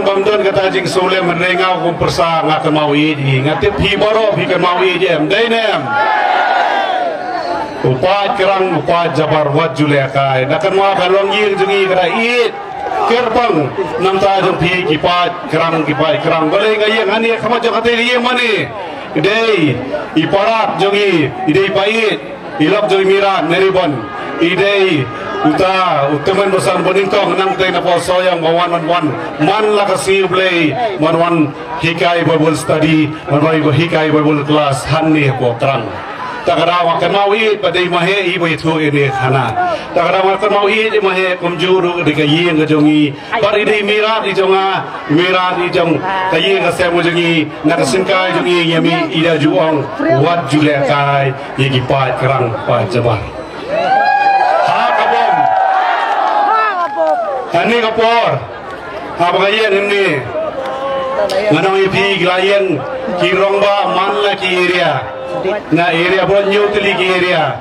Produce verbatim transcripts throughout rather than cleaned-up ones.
Bym don kata jingsngewlem, hynrei nga kum pyrsa nga kynmaw ïeit ïa i. Nga tip phi baroh phi kynmaw ïeit ïa i, em? Dei ne em? U paid Krang, u paid Jabar, wat ju lehkai. Nga kynmaw ka longïing jong i ka da ïeit kyrpang na ka bynta jong phi ki paid Krang, ki paid Krang. Balei nga ïeng hangne, khmat jong kata ka ïing mane? Dei i para jong i, i dei i pa ïeit, i lok jong i Mira Neribon. I dei uta u tymmen basan ba nyngkong nangta na Pyrshah Sohiong ba wan, wan, wan man la ka sngi U Blei, wan, wan hikai Bible study, wan, wan hikai Bible class hangne hapoh Krang. Ta ka daw nga kynmaw ïeit ba dei ma he i ba ïathuh ïa kane ka khana. Ta ka daw nga kynmaw ïeit ma he kumjuh ruh dei ka ïing ka jong i. Bad i dei i Mira i jong nga, Mira i jong ka ïing ka sem ka jong i, na ka syngkai jong i ïa mi i da ju ong, wat ju lehkai ïa ki paid Krang, paid Jabar. Ha ka bom. Kane ka por, haba nga ïeng hangne, nga ong ïa phi, ki la ïeng ki rangbah man la ki area. Na area bun, hynñiew tylli ki area.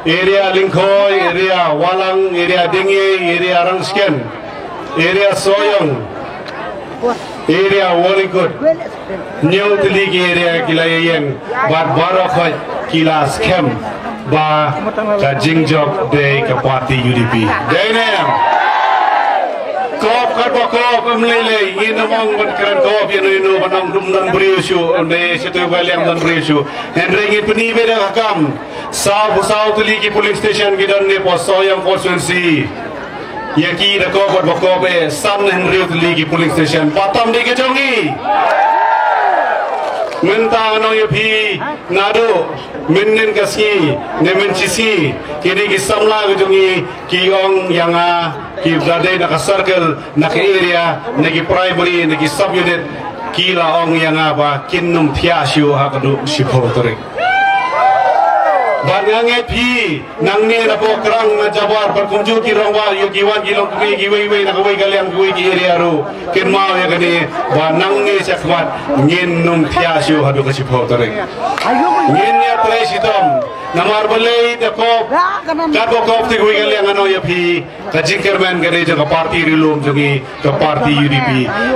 Area Lyngkhoi, area Walang, area Dengei, area Rangshken, area Sohiong, area Walikut. Hynñiew tylli ki area ki la ïeng, bad baroh khoit ki la skhem ba ka jingjop dei ka party U D P. Dei ne em? Kop katba kop, em lei lei, ngin ym ong ban kren kop ïa no ïa no, ban ong ym don briew shuh, ym dei shatei ba liang ym don briew shuh. Hynrei ngin pyni beit da ka kam. Saw, saw tylli ki polling station ki don ne hapoh Sohiong constituency. Ïa ki da kop bad ba kop, eh, san hynriew tylli ki polling station. Ba tam dei ka jong i. Mynta nga ong ïa phi, naduh mynhynnin ka sngi ne mynshisngi, kine ki samla ka jong i ki ong ïa nga, ki da dei na ka circle, na ka area, na ki primary, na ki sub unit, ki la ong ïa nga ba kin ym thiah shuh haduh shiphew tarik. Bad nga ngeit phi, nangne napoh Krang, na Jabar, bad kumjuh ki rangbah, ïa ki wan ki longkmie kiwei kiwei na kawei ka liang, kiwei ki area ruh, kynmaw ïa kane, ba nangne shakhmat ngin ym thiah shuh haduh ka shiphew tarik. Ngin ïatrei shitom. Namar balei, da kop katba kop te kawei ka liang, nga ong ïa phi, ka jingkyrmen ka dei jong ka party ri lum jong i, ka party U D P.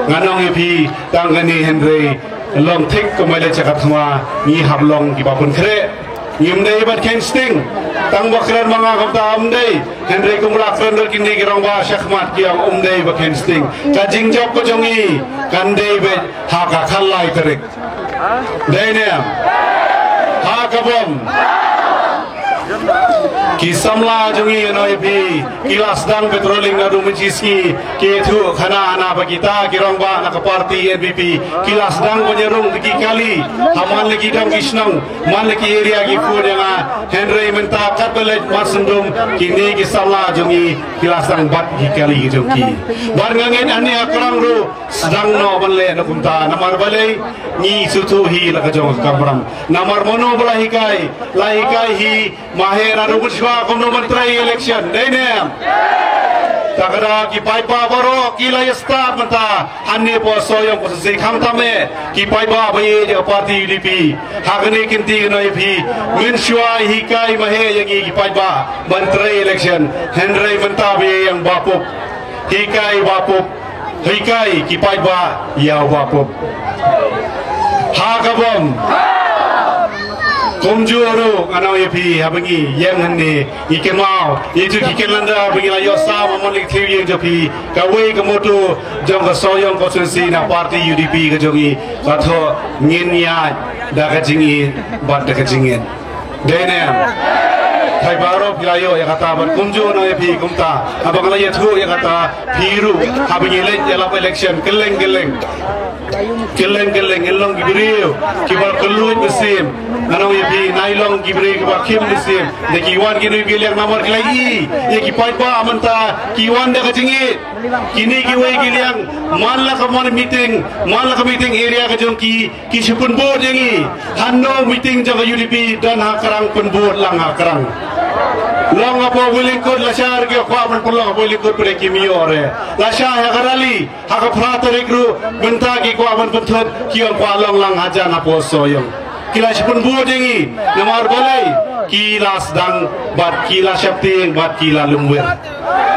Nga ong ïa phi, tang kane hynrei long thik kumba leh sha ka thma, ngi hap long kiba pynkhreh. Ngim dei ban kheiñ sting. Tang ba kren ma nga kumta ym dei, hynrei kumba la kren ruh kine ki rangbah shakhmat, ki ong ym dei ban kheiñ sting. Ka jingjop ka jong i kan dei beit ha ka khatlai tarik. Dei ne em? Ha ka bom. Ki samla jong i, nga ong ïa phi, ki la sdang patrolling naduh mynshisngi, ki ïathuh khana khana ba kita ki rangbah na ka party N P P ki la sdang ban ïarung da ki kali ha man la ki dong ki shnong, man la ki area, ki phone ïa nga. Hynrei mynta katba leit mar sngewdum, kine ki samla jong i ki la sdang bat ki kali jong ki. Bad nga ngeit hangne ha Krang ruh sdang noh ban leh na kumta. Namar balei? Ngi sngewthuh hi la ka jong ka kamram. Namar mano ba la hikai? La hikai hi ma he naduh mynshuwa kumno ban trei election. Dei ne em? Ta ka daw ki paidbah baroh ki la ïa stad mynta hangne hapoh Sohiong constituency, khamtam eh ki paidbah ba ïeit ïa ka party U D P. Ha kane ka kynti nga ong ïa phi, mynshuwa hikai ma he ïa ngi ki paidbah ban trei election. Hynrei mynta ba ïeng ba pup, hikai ba pup, hikai ki paidbah ïa ba pup. Ha ka bom. Kumjuh ruh nga ong ïa phi, haba ngi ïeng hangne, ngi kynmaw ïa kito ki kylleng ba ngi la ïoh sam ha man la ki thriew ïing jong phi. Kawei ka motto jong ka Sohiong constituency na party U D P ka jong i, ka thoh, ngin ïaid da ka jingïeit bad da ka jingngeit. Dei ne em? Phi baroh phi la ïoh ïa kata, bad kumjuh nga ong ïa phi kumta, haba nga la ïathuh ïa kata, phi ruh haba ngi leit ïalap election, kylleng kylleng, kylleng kylleng ngin long ki briew kiba kylluid mynsiem. Nga ong ïa phi, nai long ki briew kiba khim mynsiem. Da ki wan kino kino ki liang, namar ki la ïohi ïa ki paidbah mynta ki wan da ka jingïeit. Kine kiwei ki liang, man la ka mon meeting, man la ka meeting area ka jong ki, ki shu pynbud ïa ngi. Hano meeting jong ka U D P don ha Krang, pynbud lang ha Krang. Long hapoh Wellingkot, lashai ki kwah ban pynlong hapoh Wellingkot, pynlong kim ïoh re. Lashai ha ka rally ha ka phra tarik ruh, mynta ki kwah ban pynthut, ki ong kwah long lang hajan hapoh Sohiong. Ki la shu pynbud ïa ngi, namar balei? Ki la sdang bad ki la sheptieng bad ki la lymwir.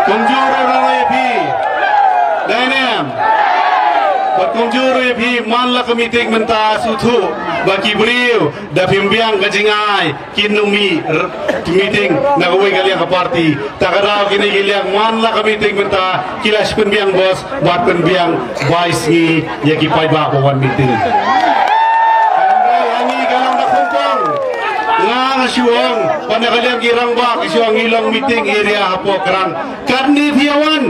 Kumjuh ruh nga ong ïa phi. Dei ne em? Kumjuh ruh ïa phi man la ka meeting mynta sngewthuh ba ki briew da phim biang ka jingai kin ym mih r-, meeting na kawei ka liang ka party. Ta ka daw kine ki liang man la ka meeting mynta ki la shu pynbiang bos bad pynbiang bai sngi ïa ki paidbah ba wan meeting. Hynrei ha ngi ka long da khumpang. Nga nga shu ong, pynda ka liang ki rangbah ki shu ong ngi long meeting area hapoh Krang. Katne phi ïa wan.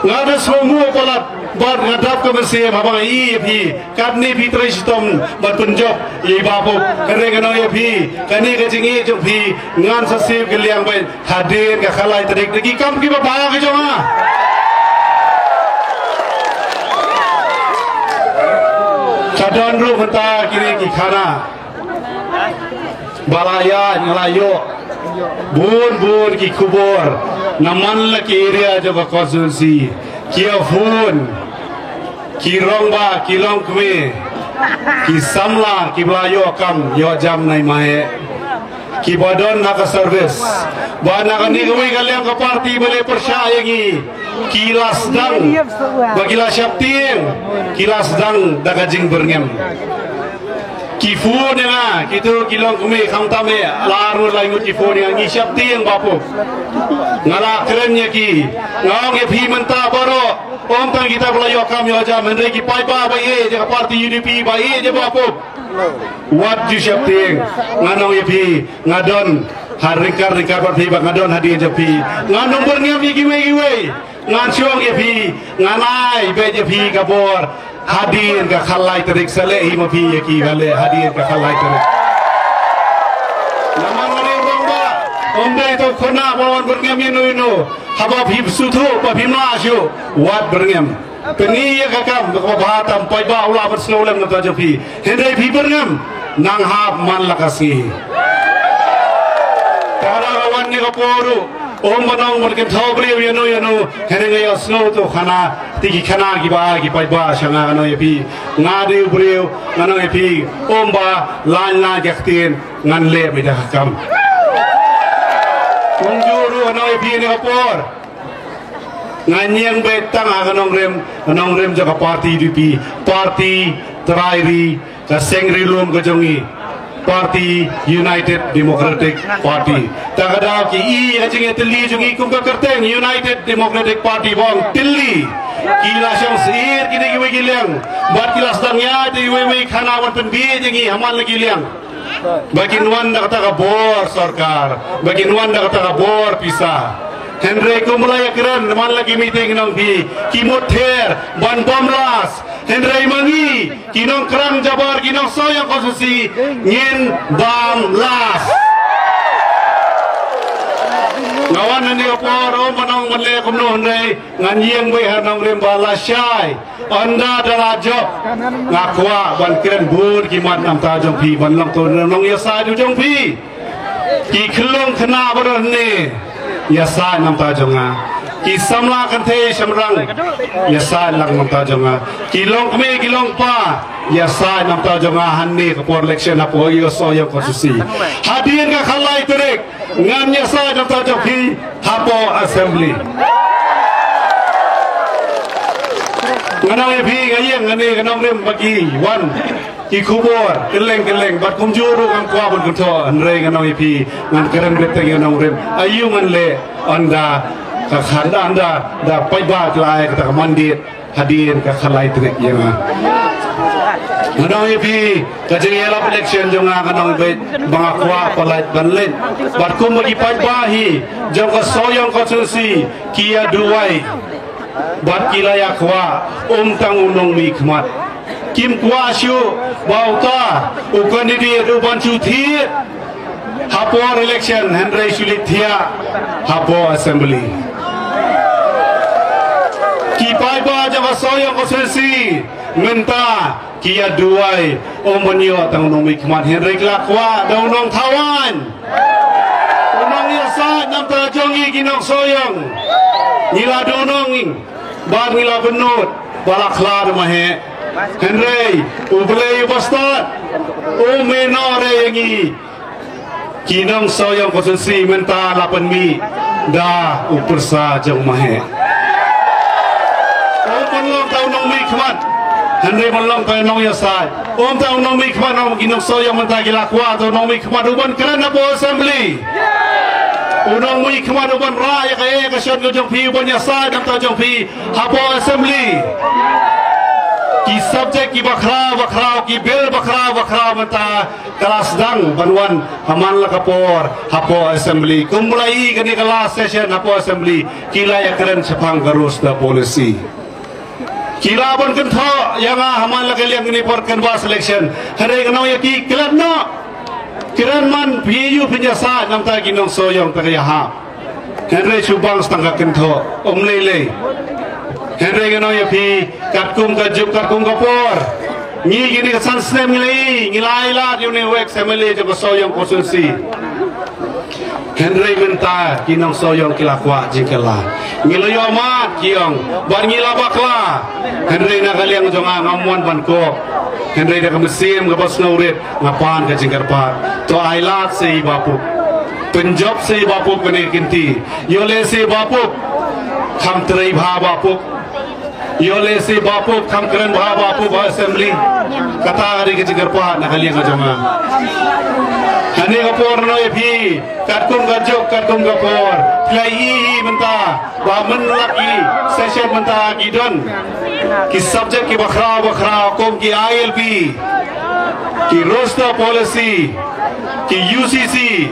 Nga da sngewmuh palat bad nga dap ka mynsiem haba nga ïohi ïa phi. Katne phi trei shitom bad pynjop ïa i Bah Pup. Ka ring nga ong ïa phi, kane ka jingïeit jong phi ngan sa siew kylliang bad hadien ka khatlai tarik da ki kam kiba bha ka jong nga. Ka don ruh mynta kine ki khana ba la ïaid, nga la ïoh bun bun ki khubor na man la ki area jong ka constituency. Ki ïa phone, ki rangbah, ki longkmie, ki samla kiba la ïoh kam ïoh jam na i Maheh, kiba don ha ka service, ba na kane kawei ka liang ka party ba leh pyrshah ïa ngi, ki la sdang, ba ki la sheptieng, ki la sdang da ka jingbyrngem. Ki phone ïa nga, kito ki longkmie khamtam eh, la arngut laingut ki phone ïa nga, ngi sheptieng Bah Pup. Nga la kren ïa ki, nga ong ïa phi mynta baroh, ym tang kita ba la ïoh kam ïoh jam, hynrei ki paidbah ba ïeit ïa ka party U D P, ba ïeit ïa Bah Pup, wat ju sheptieng. Ngan ong ïa phi, nga don ha ryngkat ryngkat bad phi, ba nga don hadien jong phi. Ngan ym byrngem ïa kiwei kiwei. Ngan shu ong ïa phi, ngan ai beit ïa phi ka bor. Hadien ka khatlai tarik sa leh hi ma phi ïa ki, ba leh hadien ka khatlai tarik. Namar nga dei u rangbah, ym dei tang khynnah ba wan byrngem ïano ïano. Haba phi sngewthuh ba phim lah shuh, wat byrngem. Pynï ïa ka kam kaba bha tam, paidbah u lah ban sngewlem na ka jong phi. Hynrei phi byrngem, nang hap man la ka sngi. Ka dang wan ïa ka por ruh, ym ban ong ban kynthoh briew ïano ïano, hynrei nga ïohsngew tu khana, te ki khana kiba ai ki paidbah sha nga, ngan ong ïa phi. Nga dei u briew, ngan ong ïa phi, ym ba lain lain ka ktien ngan leh beit da ka kam. Kumjuh ruh ngan ong ïa phi ïa ka por. Ngan ïeng beit tang ha ka nongrim, ka nongrim jong ka party U D P, party trai ri, ka seng ri lum ka jong ngi, party United Democratic Party. Ta ka daw ki i ka jingïatylli jong ngi kum ka kyrteng United Democratic Party, ba ong tylli. Ki la shong syier kine kiwei ki liang bad ki la sdang ïa te iwei iwei khana wan pynbiej ïa ngi ha man la ki liang. Ba kin wan da kata ka bor sorkar, ba kin wan da kata ka bor pisa. Hynrei kum ba la ïakren man la ki meeting nong phi, ki mut ther ban bam las. Hynrei ma ngi ki nong Krang Jabbar, ki nong Sohiong constituency, ngin bam las. Nga wan hynne ka por, ym ban ong ban leh kumno, hynrei ngan ïeng beit ha nongrim ba lashai. Ynda da la jop, nga kwah ban kren bun ki mat namar jong phi, ban long tu nongïasaid jong phi. Ki khyllung khynnah baroh ne, ïasaid namar jong nga. Ki samla kynthei shynrang, ïasaid lang namar jong nga. Ki longkmie ki longkpa, ïasaid namar jong nga hangne ka por election hapoh ïa ka Sohiong constituency. Hadien ka khatlai tarik, ngan ïasaid namar jong phi hapoh assembly. Ngan ong ïa phi, nga ïeng hangne ka nongrim ba ki wan ki khubor kylleng kylleng, bad kumjuh ruh ngam kwah ban kynthoh, hynrei ngan ong ïa phi, ngan kren beit tang ïa ka nongrim. Aïu ngan leh ynda ka khana, ynda da paidbah ki la ai kata ka mandate hadien ka khatlai tarik ïa nga. Ngan ong ïa phi, ka jingïalap election jong nga, ngan ong beit ba nga kwah palat ban leit. Bad kum ba ki paidbah hi jong ka Sohiong constituency ki ïaduwai bad ki la ïa kwah, ym tang u nongmihkhmat. Kim kwah shuh ba uta u candidate u ban shu thied hapoh election, hynrei shu leit thiah hapoh assembly. Ki paidbah jong ka Sohiong constituency mynta ki ïaduwai, ym ban ïoh tang u nongmihkhmat, hynrei ki la kwah da u nongthaw aiñ, u nongïasaid namar jong ngi ki nong Sohiong. Ngi la duhnong bad ngi la bynnud ba la khlad u Maheh. Hynrei U Blei u bastad um ïehnoh re ïa ngi ki nong Sohiong constituency mynta la pynmih da u pyrsa jong u Maheh. Um Long tau nongmihkhmat. Hynrei ban long tau nongïasaid. Ym tau nongmihkhmat, nong ki nongshong ïong mynta ki la kwah tau nongmihkhmat u ban kren hapoh assembly. U nongmihkhmat u ban rah ïa ka, eh, ka shon ka jong phi, u ban ïasaid namar jong phi hapoh assembly. Ki subject ki bakhraw bakhraw, ki bill bakhraw bakhraw mynta ka la sdang ban wan ha man la ka por hapoh assembly. Kum ba la i kane ka last session hapoh assembly, ki la ïakren shaphang ka roster policy. Ki la ban kynthoh ïa nga ha man la ka liang kane por canvass election. Hynrei nga ong ïa ki, klet noh. Kren man phi ïoh phin ïasaid namar ki nongshong ïong ta ka ïahap. Hynrei shu bang tang ka kynthoh, ym lei lei. Hynrei nga ong ïa phi, katkum ka juk katkum ka por, ngi kine ki san snem ngi la i, ngi la ai lad ïa une u ex M L A jong ka Sohiong constituency. Hynrei mynta ki nongshong ïong ki la kwah jingkylla. Ngi la ïoh mad ki ïong, bad ngi la bakla. Hynrei na ka liang jong nga ngam wan ban kop. Hynrei da ka mynsiem kaba sngewrit nga pan ka jingkyrpad. To ai lad sa i Bah Puk. Pynjop sa i Bah Puk kane ka kynti. Ïoh lehse Bah Puk, kham trei bha Bah Puk. Ïoh lehse Bah Puk, kham kren bha Bah Puk ha assembly. Kata ka dei ka jingkyrpad na ka liang ka jong nga. Kane ka por nga ong ïa phi, katkum ka juk katkum ka por, phi la i hi mynta ba man la ki session mynta ki don ki subject ki bakhraw bakhraw kum ki I L P, ki roster policy, ki U C C.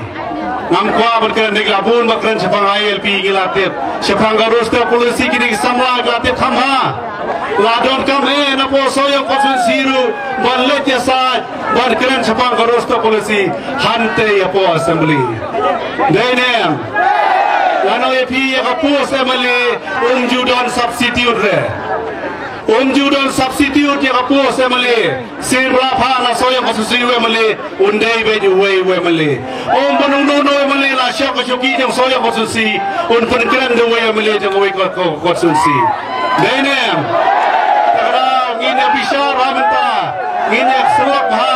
Ngam kwah ban kren, dei la bun ba kren shaphang I L P ngi la tip. Shaphang ka roster policy kine ki samla ngi la tip kham bha. La donkam eh na poh Sohiong constituency ruh ban leit ïasaid ban kren shaphang ka roster policy hangtei hapoh assembly. Dei ne em? Nga ong ïa phi, ïa ka post M L A um ju don substitute re. Um ju don substitute ïa ka post M L A. Sir Blahphah na Sohiong constituency u M L A un dei beit uwei u M L A. Ym ban uno uno u M L A la shah ka shuki jong Sohiong constituency un pynkren da uwei u M L A jong uwei ka, ka, constituency. Dei ne em? Te ka daw ngin ïa bishar bha mynta, ngin ïa sylloh bha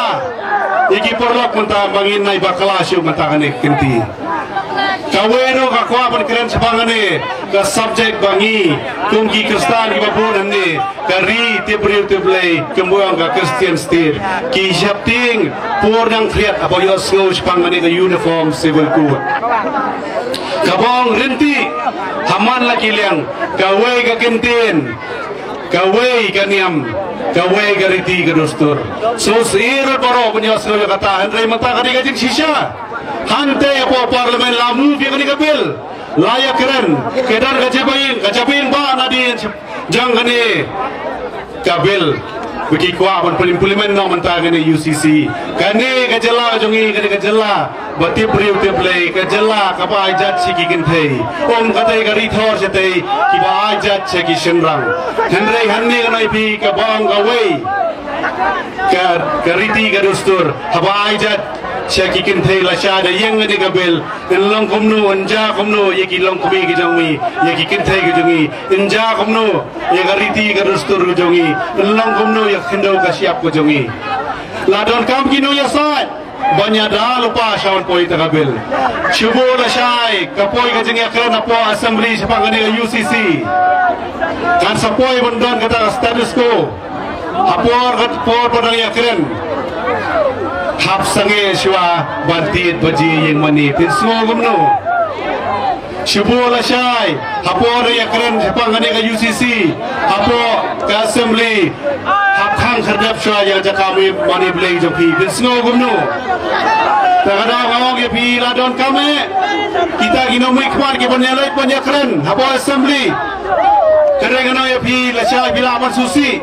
ïa ki paralok mynta ba ngin nai bakla shuh mynta kane ka kynti. Kawei ruh nga kwah ban kren shaphang kane ka subject ba ngi kum ki Khristan kiba bun hangne, ka ri tip briew tip Blei, kumba ong ka Christian state, ki sheptieng por nang khriat haba ïohsngew shaphang kane ka Uniform Civil Code. Kaba ong ryntih ha man la ki liang, kawei ka kyntien, kawei ka niam, kawei ka riti ka dustur. Sngewsih ruh baroh ban ïohsngew ïa kata, hynrei mynta ka dei ka jingshisha. Hangtei hapoh Parliament la move ïa kane ka bill, la ïakren, ka don ka jabieng, ka jabieng ba na dien jong kane ka bill ba ki kwah ban implement noh mynta kane U C C. Kane ka jylla jong ngi, kane ka jylla ba tip briew tip Blei, ka jylla kaba ai judge sha ki kynthei. Ym ka dei ka ri Thor shatei kiba ai judge sha ki shynrang. Hynrei hangne nga ong ïa phi, kaba ong kawei ka, ka riti ka dustur, haba ai judge sha ki kynthei lashai da ïeng kane ka bill, yn long kumno, yn jia kumno ïa ki longkmie ki jong ngi, ïa ki kynthei ki jong ngi, yn jia kumno ïa ka riti ka dustur ka jong ngi, yn long kumno ïa ka khyndew ka shyiap ka jong ngi. La donkam ki nongïasaid ban ïada lypa sha ban poi ïa ka bill. Shu buh lashai ka poi ka jingïakren hapoh assembly shaphang kane ka U C C. Kan sa poi ban don kata ka status quo. Ha por ka por ba dang ïakren, hap sangeh shuwa ban tied baje ïing mane. Phin sngew kumno? Shu buh lashai ha por ïakren shaphang kane ka U C C, hapoh ka assembly hap khang khyrdep shuwa ïa ka jaka mane Blei jong phi. Phin sngew kumno? Te ka daw nga ong ïa phi, la donkam eh kita ki nongmihkhmat kiban ïaleit ban ïakren hapoh assembly. Hynrei nga ong ïa phi, lashai phi lah ban sngewsih.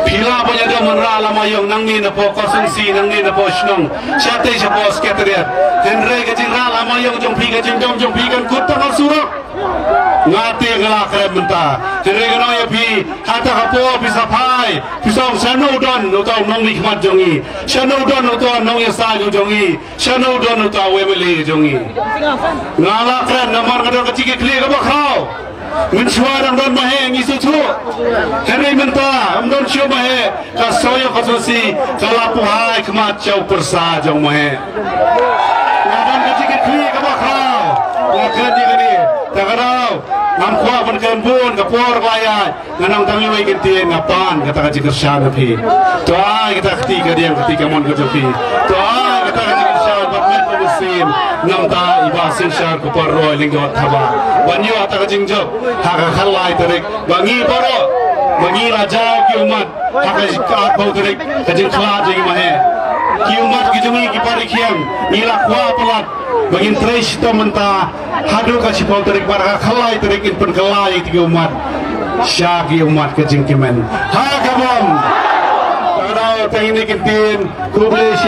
Phi lah ban ïadon ban rah lama ïong nangne napoh constituency, nangne napoh shnong, shatei shapoh secretariat. Hynrei ka jingrah lama ïong jong phi, ka jingdom jong phi kan kut tang ha surok. Nga te nga la kren mynta. Hynrei nga ong ïa phi, hata ka por phi sa phai, phi sa ong shano don uta u nongmihkhmat jong ngi, shano don uta u nongïasaid jong ngi, shano don uta u M L A jong ngi. Nga la kren namar nga don ka jingkitkhlieh kaba khraw. Mynshuwa dang don maheh ngi sngewthuh. Hynrei mynta ym don shuh maheh, ka Sohiong constituency ka la phai khmat sha u pyrsa jong maheh. Nga don ka jingkitkhlieh kaba khraw. Nga kren ïa kane. Ta ka daw, ngam kwah ban kren bun, ka por ka la ïaid. Nga nang tang iwei kyntien, nga pan kata ka jingkyrshan na phi. To ai kata ka kti kadiang, ka kti kamon ka jong phi. To ai kata ka jingkyrshan bad met bad mynsiem na ka bynta i Bah Synshar Kparoi Lyngdoh Thabah, ban ïoh kata ka jingjop ha ka khatlai tarik, ba ngi baroh, ba ngi la jaw ki ummat ha ka arphew tarik, ka jingkhlad jong i Maheh. Ki ummat ki jong ngi ki para khiang, ngi la kwah palat ba ngin trei shitom mynta haduh ka shiphew tarik, bad ha ka khatlai tarik ngin pynkylla ïa ki ummat sha ki ummat ka jingkmen. Ha ka bom. Ka daw tang ine i kyntien, khublei.